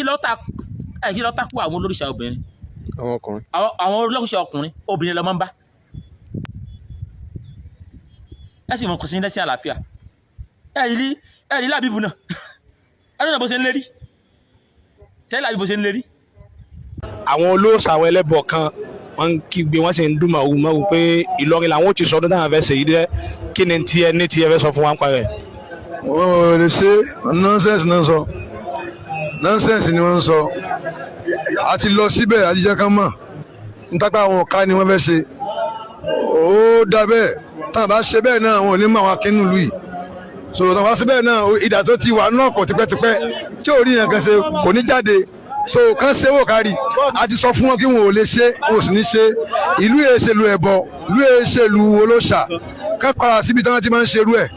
kí ló takú àwọn olóríṣà obìnrin, àwọn ọkùnrin, àwọn olóríṣà ọkùnrin obìnrin lọ máa ń bá. Ẹ sì mọ̀ kò sí ní lẹ́sìn àlàáfíà. Ẹ rí Làbíbù náà, ẹ lọ́nà bó ṣe ń lérí. Ṣé Làbíbù bó ṣe ń lérí? Àwọn olóòṣà, àwọn ẹlẹ́bọ kan, wọ́n ń kígbe, wọ́n sì ń dùn màwù màwù pé Ìlọrin làwọn ò ti sọdún táwọn fẹ́ ṣe yìí dẹ́. Kí ni tiẹ̀ ní tiẹ̀ fẹ́ sọ fún wa ń parẹ́? Wọ́n ò lè ṣe. Nonsense náà sọ, nonsense ni wọ́n ń sọ. A ti lọ síbẹ̀, a ti jẹ́ kán mọ̀ nítápá àwọn ọ̀ka ni wọ́n fẹ́ ṣe. Ó dá bẹ́ẹ̀. Táwọn bá ṣe bẹ́ẹ̀ náà, wọn ò ní mọ àwọn akínú ìlú yìí. So táwọn bá ṣe bẹ́ẹ̀ náà, ìdà tó ti wà náà kọ̀ tipẹ́tipẹ́ tí ò rí yẹn kan ṣe kò ní jáde. So kán ṣe wò kárí. A ti sọ fún wọn kí wọn ò lè ṣe, wọn ò sì ní ṣe. Ìlú yẹn ṣèlú ẹbọ, ìlú yẹn ṣèlú olóṣà. Ká padà síbi tí wọ́n ti máa ń ṣerú ẹ̀.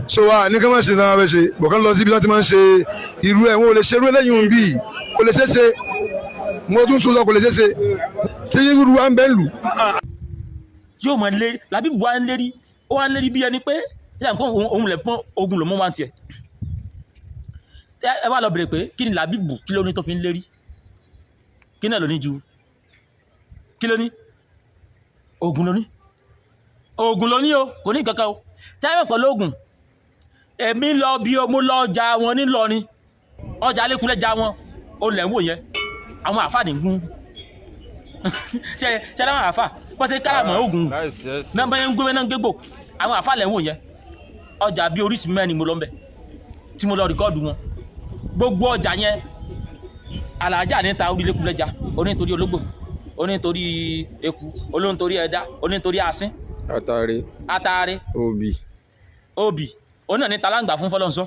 So wa ní ká má ṣe náà fẹ́ ṣe bọ̀, kán lọ síbi tí wọ́n ti máa ń ṣe irú ẹ̀. Wọn ò lè ṣerú eléyìí bíi, kò lè ṣe é ṣe. Mo tún sọ, kò lè ṣe é ṣe tí irú wa ń bẹ́ lù. Yóò mọ lérí. Làbíbù wa ń lérí, ó wá ń lérí bí ẹni pé ẹ pọ́n òun lẹ̀ pọ́n ogun ló mọ́ wá ń tiẹ̀. Ẹ wá lọ bèrè pé kí ni Làbíbù, kí ló ní tó fi ń lérí? Kí náà ló ní ju? Kí ló ní? Ogun ló ní, ogun ló ní o. Kò ní kankan o tẹ́lẹ̀ pẹ̀lú ogun. Èmi lọ bí o, mo lọ ọjà wọn nílọrin, ọjà lẹ́kúnlẹ́jà wọn. Ó lẹ̀ ń wò yẹn, àwọn àfáà ní gún ṣe ṣe láwọn àfáà wọ́n ṣe káràmọ́ ogun náà bẹ́ẹ̀ ń gbé náà ń gbégbò. Àwọn àfáà lẹ̀ ń wò yẹn. Ọjà bíi oríṣi mẹ́rin mo lọ ń bẹ̀ tí mo lọ record wọn. Gbogbo ọjà yẹn, alájà ní ta orí lẹ́kúnlẹ́jà, onítorí ológbò, onítorí eku, olóńtorí ẹ̀dá, onítorí asín. Atare. Atare. Obì. Obì. Òun náà ní talangba fún fọlọ́nsọ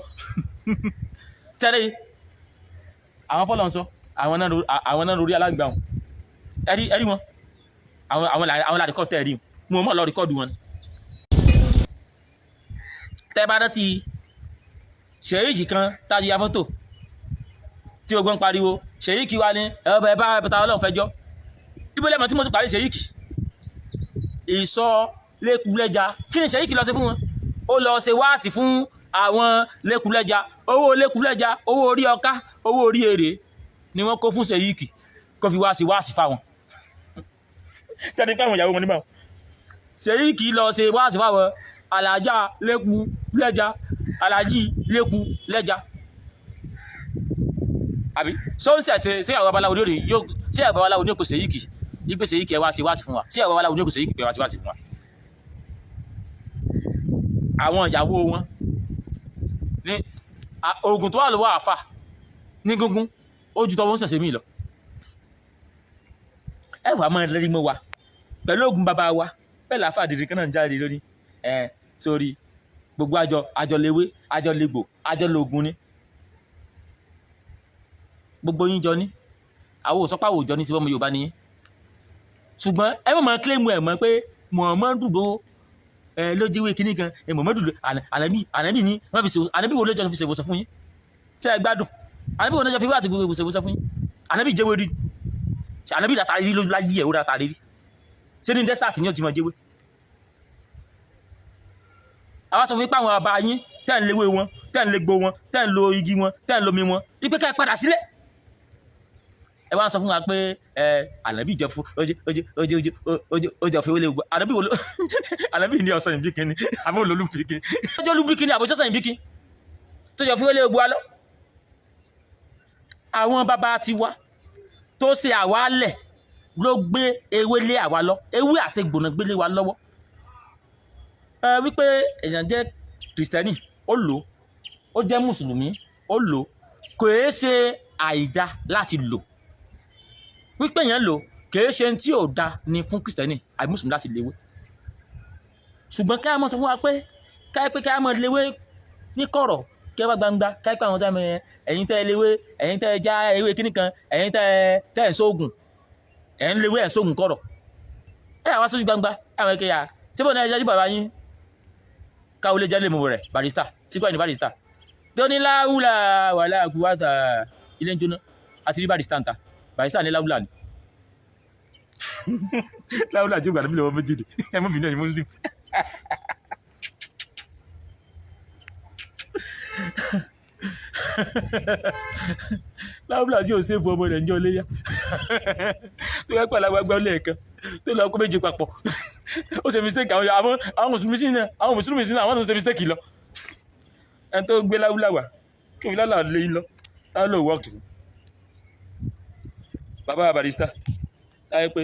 tẹ́lẹ̀. Àwọn fọlọ́nsọ, àwọn náà lórí alágbà wọn. Ẹ̀rí wọn, àwọn la record tẹ́ ẹ̀rí wọn mọ̀ lọ record wọn. Tẹ́ bá rántí ṣèyíkì kan tájú ya fọ́tò tí ogun ń pariwo ṣèyíkì wa ní ẹ bá ẹ ta Ọlọ́run fẹjọ́ ibo lẹ́mọ̀ tí mo ti parí ṣèyíkì ìsọ lẹ́kùlẹ́jà. Kí ni ṣèyíkì lọ sí fún wọn? Ó lọ ṣe wáàsí fún àwọn lẹ́kùlẹ́jà. Owó lẹ́kùlẹ́jà, owó orí ọká, owó orí èrè ni wọ́n kó fún ṣèyíkì kó fi wáàsí wáàsí fáwọn sẹ́ni pé àwọn ìyàwó wọn níbà. Ṣèyíkì lọ ṣe wáàsí fáwọn alájà lẹ́kùlẹ́jà, alájì lẹ́kùlẹ́jà, àbí sọ́nsẹ̀ ṣe ṣé àwọn babaláwo ní òde yóò ṣé àwọn babaláwo ní òkò ṣèyíkì ìgbé ṣèyíkì ẹ wá ṣe wáàsí fún wa? Ṣé àwọn babaláwo ní òkò ṣèyíkì pé wá ṣe wáàsí fún wa? Àwọn ìyàwó wọn ní oògùn tó wà lọ́wọ́ àfà ní gúngún, ó ju tọwọ́ ń ṣẹ̀ṣẹ̀ mí lọ. Ẹ wàá máa lérí mọ́ wa pẹ̀lú oògùn bàbá wa. Bẹ́ẹ̀ làáfà dìde kan náà ń jáde lórí ẹ sórí gbogbo àjọ àjọléwé, àjọlégbò, àjọlógún ni gbogbo yín jọ ní. Àwọn òsọpá àwòjọ ní tiwọn, ọmọ Yorùbá ni yín. Ṣùgbọ́n ẹ mọ̀ máa kílẹ̀mù ẹ̀ mọ́ pé Muhammadu ló ẹ ló jíwé kinní kan ẹ. Muhammadu ló ànábì ní wọ́n fi ṣe. Ànábì wo ló jọ fi ṣèwòsàn fún yín? Ṣé ẹ gbádùn? Ànábì wo ló jọ fi wá àti gbogbo ṣèwòsàn fún yín? Ànábì jẹ́wé rí? Ṣé ànábì dàtà rí lójú láyé ẹ̀? Ó dàtà rí rí? Ṣé ní desert ni ó ti mọ̀ jẹ́wé? Àwa sọ fún yín pé àwọn ọba yín tẹ́ ń léwé wọn, tẹ́ ń légbò wọn, tẹ́ ń lo igi wọn, tẹ́ ń lomi wọn, ipe ká ẹ padà sílẹ̀. Ẹ wá sọ fún wa pé ẹ ànábì jẹ fún ojú ojú ojú ojú ojú ojú ọ̀fẹ́ wọlé gbogbo. Ànábì wo ló ànábì ní ọ̀sán ìbí kínní àbí olólùbí kínní ojú olúbí kínní àbójú ọ̀sán ìbí kínní tó jọ fún wọlé gbogbo wa lọ. Àwọn bàbá tiwa tó ṣe àwa lẹ̀ ló gbé ewé lé àwa lọ, ewé àtẹgbònà gbélé wa lọ́wọ́. Ẹ wípé èèyàn jẹ́ kìrìsìtẹ́nì, ó lò ó, jẹ́ mùsùlùmí, ó lò ó, kò é ṣe àìda láti lò. Wípé èèyàn lò kìí ṣe tí ò da ni fún kìrìsìtẹ́nì àbí mùsùlùmí láti léwé. Ṣùgbọ́n ká mọ̀ sọ fún wa pé ká pé ká mọ̀ léwé ní kọ̀rọ̀, kí ẹ bá gbangba, ká pé àwọn táwọn ẹ̀yin tẹ́ ẹ léwé, ẹ̀yin tẹ́ ẹ já ewé kíní kan, ẹ̀yin tẹ́ ẹ sóògùn, ẹ̀ ń léwé, ẹ̀ sóògùn kọ̀rọ̀, ẹ̀ àwa sójú gbangba àwọn ẹ̀kẹ́ yà síbò náà ẹ̀ ṣáájú bàbá yín káwọlé jẹ́ lè mú rẹ̀ barrister sípò ní barrister tó ní láwùlà wàhálà kúwàtà ilé ń jóná. Àti rí barrister ń ta barrister ní láwùlà ni láwùlà tí ó gbà níbi lọ́wọ́ méjì ni. Ẹ mú bínú, ẹ̀yin muslim. Láwùlà tí ò sèfù ọmọ rẹ̀ ń jọ léyà tó yẹ pẹ̀lú agbágbá lẹ́ẹ̀kan tó lọ kó méje papọ̀. Ó ṣe mistake. Àwọn mùsùlùmí sí náà, àwọn mùsùlùmí sí náà, àwọn tó ń ṣe mistake lọ. Ẹni tó gbé láwùláwà kí òun lálà lé lọ láwùlà wọ́ọ̀kì fún bàbá Barrister láyé pé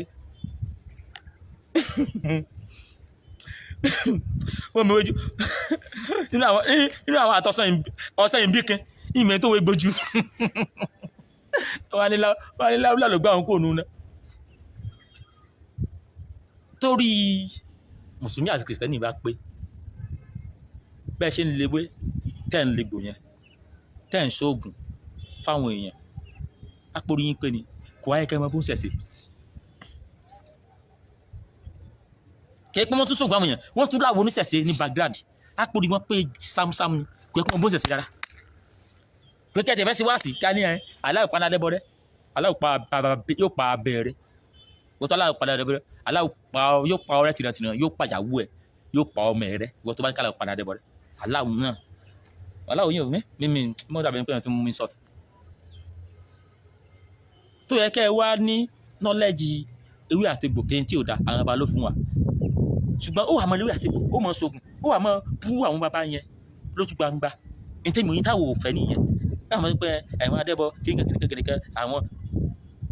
wọ́n mi wéjú nínú àwọn àtọ́sán ọ̀sán ìbíkin ìmẹ̀ tó wé gbójú. Wọ́n ní láwùlà ló gbá àwọn kò nù náà. Torí mùsùlùmí àti kìrìsìtẹ́nì bá pé bẹ́ẹ̀ ṣe ń lewé, tẹ́ ń legbò yẹn, tẹ́ ń ṣoògùn fáwọn èèyàn, àpòrí yín pé ni kò wáyé kẹ́ ẹ mọ bó ń ṣẹ̀ṣẹ̀. Kì í pé wọ́n tún ṣoògùn àwọn èèyàn, wọ́n tún láwọn oníṣẹ̀ṣe ní background, àpòrí wọn pé sámúsámú ni kò yẹ kí wọ́n bó ń ṣẹ̀ṣẹ̀ rárá. Pé kẹ́tẹ̀ fẹ́ ṣe wá sí ká ní ẹ aláwọ̀ pa aládẹ́bọrẹ́, aláwọ̀ pa yóò pa abẹ́rẹ́ wọ́n tó aláwọ̀ pa aládẹ́bọrẹ́, aláwọ̀ pa yóò pa ọrẹ́ tìrantìran, yóò pa ìyàwó ẹ̀, yóò pa ọmọ ẹ̀ rẹ́. Wọ́n tó bá ní ká aláwọ̀ pa aládẹ́bọrẹ́, aláwọ̀ náà aláwọ̀ yóò mí mímí mọ́ dàbí pé wọ́n ti mú mi sọ̀tù. Tó yẹ kẹ́ ẹ wá ní nọ́lẹ́jì ewé àti egbò kéyìn tí ò da àwọn baba ló fún wa, ṣùgbọ́n ó wà mọ́ ewé àti egbò, ó mọ́ sógun, ó wà mọ́ bú àwọn baba yẹn lójú gbangba. Ní tèmi yín táwọn ò fẹ́ nìyẹn, táwọn máa ń pẹ́ ẹ̀wọ̀n adẹ́bọ kínkínkínkínkín àwọn.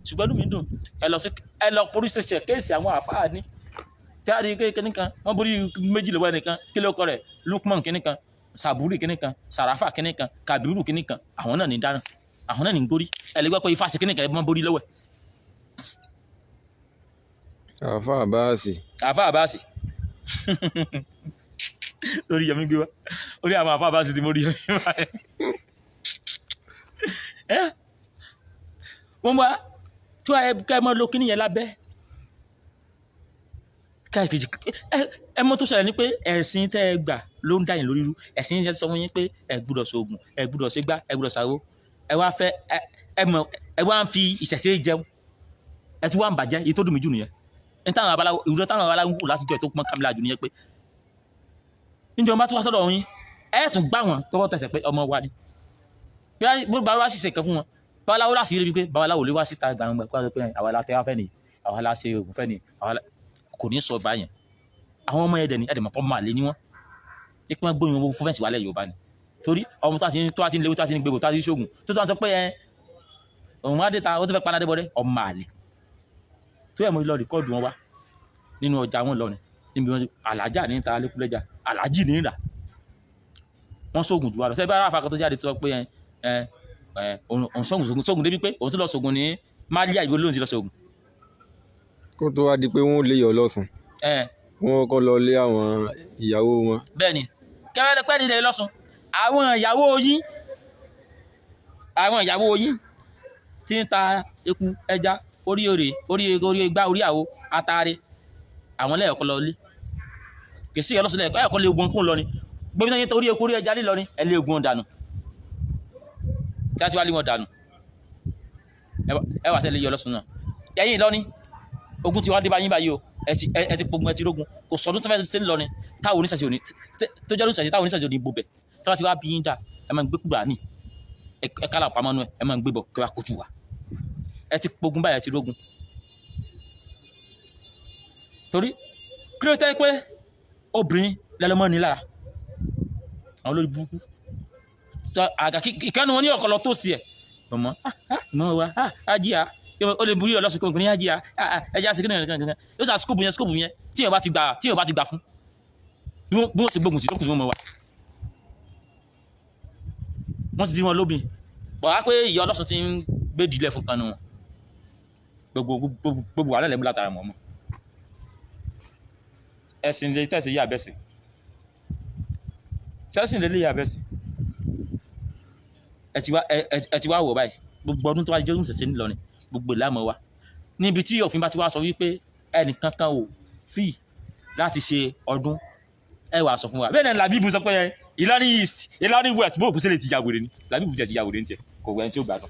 Ṣùgbọ́n inú mi dùn, ẹ lọ sí ẹ lọ police station kéèsì àwọn àfáà ní tí a di kíní kan, wọ́n borí méjì lọ́wọ́ ẹnìkan, kí ló kọ rẹ̀, Lukman kíní kan, Saburi kíní kan, Sarafa kíní kan, Kabiru kíní kan, àwọn náà ní dáná, àwọn náà ní gorí. Ẹ lè gbọ́ pé ifá ṣe kíní kan, ẹ mọ́ borí lọ́wọ́ ẹ̀. Àfa àbáàsì. Àfa àbáàsì lórí yẹmi gbé wa orí àwọn àfa àbáàsì tí mo rí yẹmi báyìí. Wọ́n wá tí wàá ká ẹ mọ́ lo kíní yẹn lábẹ́ káàkiri. Ẹ mọ́ tó ṣẹlẹ̀ ni pé ẹ̀sìn tẹ́ ẹ gbà ló ń dá yín lórí rú. Ẹ̀sìn yín sọ fún yín pé ẹ gbúdọ̀ ṣoògùn, ẹ gbúdọ̀ ṣègbà, ẹ gbúdọ̀ ṣàwo. Ẹ wá fẹ́ ẹ mọ̀, ẹ wá ń fi ìṣẹ̀ṣe jẹun, ẹ tún wá ń bàjẹ́. Èyí tó dùn mí jù nìyẹn. Ní táwọn abaláwo ìwúrọ̀ táwọn abaláwo ń wù láti jọ tó pọ́n kámílà jù nìyẹn pé níjọba bá tún wá sọ́dọ̀ yín, ẹ tún gbà wọ́n tọwọ́ tẹsẹ̀ pé ọmọ wa ni. Bí bàbá wa sì ṣe nǹkan fún wọn, babaláwo láti rí pé babaláwo lè wá síta gbangba kó wá sọ pé àwa la tẹ́ wá fẹ́ ni, àwa la ṣe oògùn fẹ́ ni, àwa la kò ní sọ báyẹn. Àwọn ọmọ ẹ̀dẹ̀ ni ẹ̀dẹ̀ mọ̀ pọ́ máa lé ní wọ́n ipe wọn gbóyún owó fún fẹ́ǹsì wálẹ̀ Yorùbá ni. Torí ọmọ tó àti ń léwu, tó àti ń gbégbó, tó àti ń ṣoògùn, tó tó àti sọ pé ẹ òun á dé ta, ó tó fẹ́ paná débọdé ọmọ àlè tó yẹ mo lọ rìkọ́ọ̀dù wọn wá nínú ọjà wọn lọ ni níbi wọn alájà ní ta lẹkúlẹjà alájì ní ìlà wọn ṣoògùn jù wá lọ. Sẹbi ara àfàkọ tó jáde tó sọ pé ẹ ẹ òun ṣoògùn ṣoògùn débi pé òun tó lọ ṣoògùn ní Málíà, ìwé lóun ti lọ ṣoògùn. Kó tó wá di pé wọ́n lè yọ lọ́sùn, wọ́n kọ́ lọ lé àwọn ìyàwó wọn. Bẹ́ẹ̀ni, kẹrẹpẹ nílẹ̀ lọ́sùn, àwọn ìyàwó yín, àwọn ìyàwó yín tí ń ta eku ẹja orí òrè orí orí igbá orí àwo atare, àwọn lẹ́ẹ̀kọ́ lọ lé kì í sí ọlọ́sùn lẹ́ẹ̀kọ́ ẹ̀kọ́ lé ogun kún lọ ni gbogbo yín torí eku orí ẹja lílọ ni ẹ lé ogun dànù tí a ti wá lé wọn dànù ẹ wà sẹ́ lé yọ ọlọ́sùn náà ẹ̀yìn lọ́ni ogun ti wá dé bá yín báyìí o. Ẹ ti pogun, ẹ ti rógun, kò sọdún tó fẹ́ ṣe ń lọ ni táwọn oníṣẹ̀ṣe òní tó jẹ́ oníṣẹ̀ṣe táwọn oníṣẹ̀ṣe òní bobẹ̀ tí wọ́n ti wá bí yín dà, ẹ máa ń gbé kúgbà ní ẹ kálá pamọ́ nú ẹ, ẹ máa ń gbé bọ̀ kí wọ́n kojú wa. Ẹ ti pogun báyìí, ẹ ti rógun. Torí kí ló tẹ́ pé obìnrin lẹ́lọ́mọ́ ní lára àwọn olórí burúkú ìkànnì wọn ní ọ̀kọ̀ lọ tó sí ẹ̀ mọ̀mọ́ mọ̀ wá ájíà ó lè borí ọlọ́sùn kò ní ájíà ẹja sí kíni kankan yóò sá skóòpù yẹn, skóòpù yẹn tí yóò bá ti gbà, tí yóò bá ti gbà fún bí wọ́n sì gbógun tí lókùn tí wọ́n mọ̀ wá wọ́n ti di wọn lóbìn bọ̀ wá pé ìyá ọlọ́sùn ti ń gbé ìdílé fún kanu wọn gbogbo gbogbo wàhálà lẹ́mú látara mọ̀ọ́mọ́ ẹ̀sìn lè tẹ̀sí yá abẹ́sìn sẹ́sìn lè lè yá abẹ́sìn. Ẹ ti wá wọ̀ báyìí gbogbo ọdún tó wá jẹ́ oúnjẹ ńlọrin gbogbo ìlànà wa níbi tí òfin bá ti wá sọ wípé ẹnìkan kan ò fì láti ṣe ọdún, ẹ wàá sọ fún wa. Bẹ́ẹ̀ náà Làbíbù sọ pé Ìlọrin East, Ìlọrin West, bó òkú sílẹ̀ ti ya wèrè ni Làbíbù jẹ́ ti ya wèrè ní tiẹ̀, kò wẹ́n tí ó gbádùn.